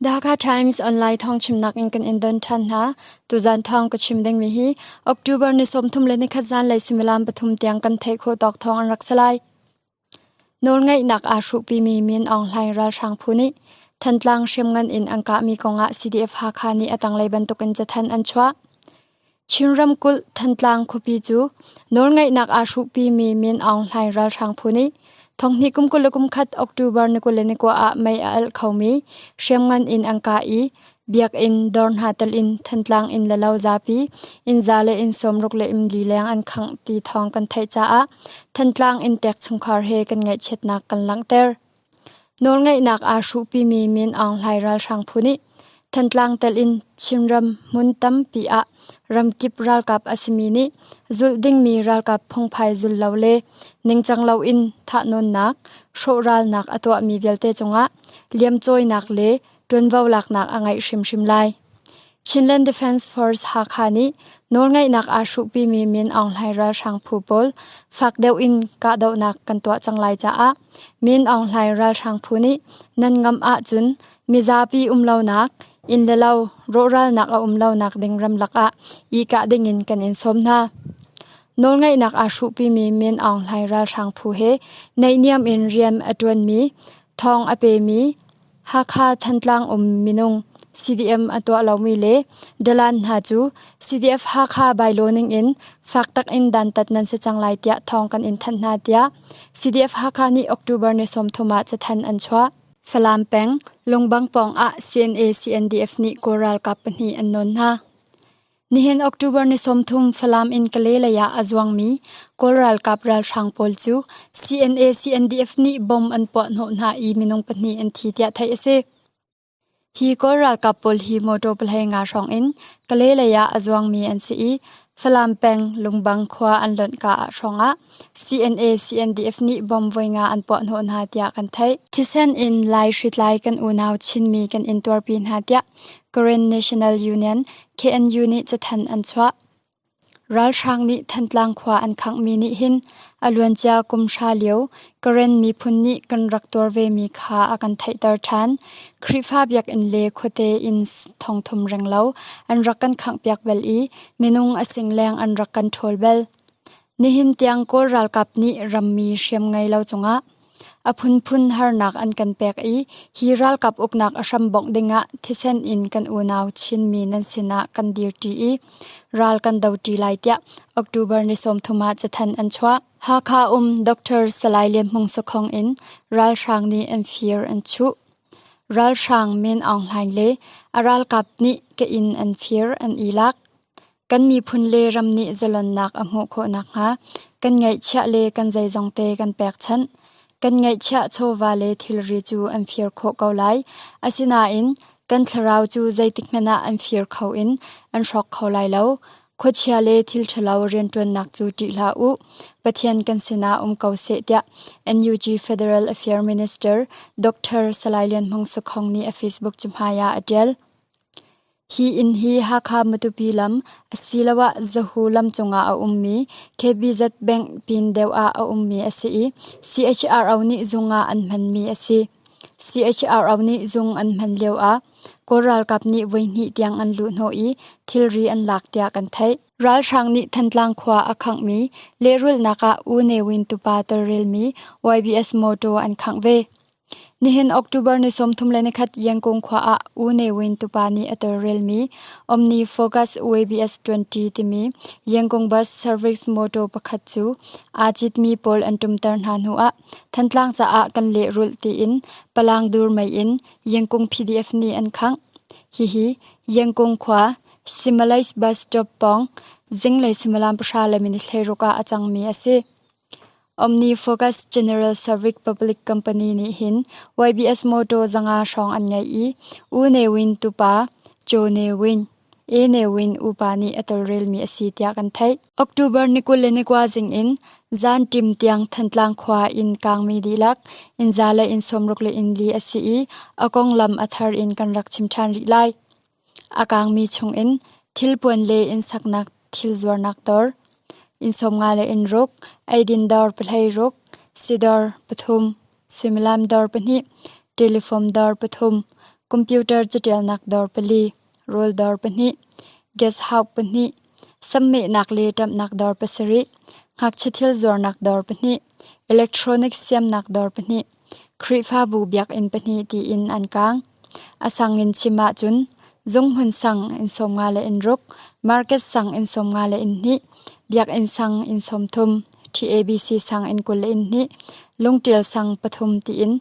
The Hakha Times online thawngchimnak in kan in don ṭhan hna. Tuzan thawng ka chim dingmi hi October ni 31 zanlei suimilam 3 tiang kan theih khawh tawk thawng an rak si lai. Nawlngeihnak aa hruhpimi Min Aung Hlaing ralhrang phu nih Thantlang hriamngan in an kahmi kongah CDF Hakha nih a tanglei bantukin cathanh an chuah. Chin ramkulh Thantlang khuapi cu nawlngeihnak aa hruhpimi Min Aung Hlaing ralhrang phu nih thonghnih kum 21 October ni 22 ah mei a alh khomi hriamngan in an kah i biakinn dawr hna tel in Thantlang inn le lo zapi innza le inn sawmruk le innli leng an khangh ti thawng kan theih caah Thantlang inntek chungkhar he kan ngaihchiatnak kan langhter. Nawlngeihnak aa hruhpimi Min Aung Hlaing ralhrang phu nih Thantlang telh in Chinram hmun tampi ah ramkip ralkap a simi nih zulh dingmi ralkap phungphai zul lo le ningcang loin thahnawnnak, hrawhralnak a tuahmi vialte cungah liamcawinak le ṭuanvo laknak a ngeih hrimhrim lai. Chinland Defence Force Hakha nih nawlngeihnak aa hruhpimi Min Aung Hlaing ralhrang phu pawl fak deuh in kahdohnak kan tuah cang lai caah Min Aung Hlaing ralhrang phu nih nan ngam ahcun mizapi um lonak, inn le lo rawhralnak a um lonak ding ramlak ah i kah dingin kan in sawm hna. Nawlngeihnak aa hruhpimi Min Aung Hlaing ralhrang phu he naihniam in rian a ṭuanmi, thawng a pemi, Hakha Thantlang um minung CDM a tuah lomi le dalan hna cu CDF Hakha bylaw ning in fak tak in dantat nan si cang lai tiah thawng kan in thanh hna tiah CDF Hakha nih October ni 30 ah cathanh an chuah. Falam peng Lungbang pawng ah CNA CNDF nih Kawl ralkap pahnih an nawn hna. Nihin October ni 30 Falam in Kalay lei ah a zuangmi Kawl ralkap ralhrang pawl cu CNA CNDF nih bomb an puahhnawh hna i minung pahnih an thi tiah theih a si. Hi Kawl ralkap pawl hi motor pahlei nga hrawng in Kalay lei ah a zuangmi an si i Falam peng Lungbang khua an lonhka ah hrawngah CNA CNDF nih bomb voi nga an puahhnawh hna tiah kan theih. Thisen in Lai hritlai kan unau Chinmi kan in tuarpi hna tiah Karen National Union KNU nih cathanh an chuah. Ralhrang nih Thantlang khua an khanghmi nih hin a luancia kum hra lio Karen miphun nih kan rak tuar vemi kha a kan theihter ṭhan. Khrihfa biakinn le khuate inn thongthum renglo an rak kan khanghpiak bal i minung a sing leng an rak kan ṭhawl bal. Nihin tiang Kawl ralkap nih rammi hriam ngei lo cungah a phunphun harnak an kan pek i hi ralkap uknak a hram bongh dingah thisen in kan unau Chinmi nan sinah kan dirṭi i ral kan doṭi lai tiah October ni 30 ah cathanh an chuah. Hakha um Dr. Salai Lian Hmung Sakhong in ralhrang nih an fir an chuh. Ralhrang Min Aung Hlaing le a ralkap nih ka inn an fir an i lak. Kan miphun le ram nih zalonnak a hmuh khawh nakhnga kan ngeihchiah le kan zeizongte kan pekchanh. Kan ngeihchiah chawva le thilri cu an fir khawh ko lai. Asinain kan thlarau cu zeitikhmanh ah an fir kho in an hrawk kho lai lo. Khuachia le thil ṭhalo rianṭuannak cu ṭih hlah u. Pathian kan sinah um ko seh tiah NUG Federal Affairs Minister Dr. Salai Lian Hmung Sakhong nih a Facebook cahmai ah a ṭial. Hi inn hi Hakha-Matupi lam asiloah Zahu lam cungah a ummi KBZ Bank pin deuh ah a ummi a si i CHRO nih zung ah an hmanmi a si. CHRO nih zung an hman lioah Kawl ralkap nih voihnih tiang an luhhnawh i thilri an lak tiah kan theih. Ralhrang nih Thantlang khua a khanghmi lehrulhnak ah U Ne Win tupa tawlrelmi YBS motor an khangh ve. Nihin October ni 31 Yangon khua ah U Ne Win tupa nih a tawlrelmi Omni Focus WBS 20 timi Yangon bus service motor pakhat cu aa citmi pawl an ṭumter hna hnu ah Thantlang caah kan lehrulh tiin Palang dur mei in Yangon PDF nih an khangh. Hihi Yangon khua Simalais bus stop pawng zinglei suimilam pahra le minute 16 ah a cangmi a si. OmniFocus General Service Public Company nih hin YBS motor zanga hrawng an ngeih i U Ne Win tupa Cho Ne Win, A Ne Win upa nih a tawlrelmi a si tiah kan theih. October ni 21 zing in zan ṭim tiang Thantlang khua inn kaangmi dihlak inn za le inn sawmruk le inn li a si i a konglam a thar in kan rak chim ṭhan rih lai. A kaangmi chungin thilpuan le innsaknak thil zuarnak dawr, inn sawmnga le inn ruk, eidin dawr pahleiruk, sidawr pathum, suimilam dawr pahnih, telephone dawr pathum, Computer catialnak dawr pali, rawl dawr pahnih, guest house pahnih, sammehnak le ṭamhnak dawr pasarih, ngakchia thil zuarnak dawr pahnih, electronic siamnak dawr pahnih, Khrihfabu biakinn pahnih tiin an kaang. A sang in chim ahcun zunghmun sang inn 50 le inn ruk, market sang inn 50 le inn hnih, biakinn sang inn 30, TABC sang inn 20 le inn hnih, lungṭial sang pathum tiin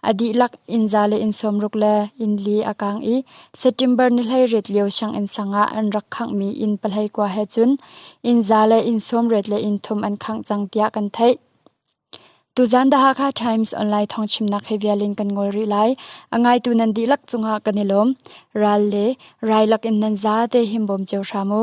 a dihlak inn za le inn 60 le inn li a kaang i September ni 18 lio sianginn sang ah an rak khanghmi inn 29 he cun inn za le inn 80 le inn thum an khangh cang tiah kan theih. Tuzan The Hakha Times online thawngchimnak he vial in kan ngol rih lai. A ngaitu nan dihlak cungah kan i lawm. Ral le rai lakin nan zate himbawm cio hram u.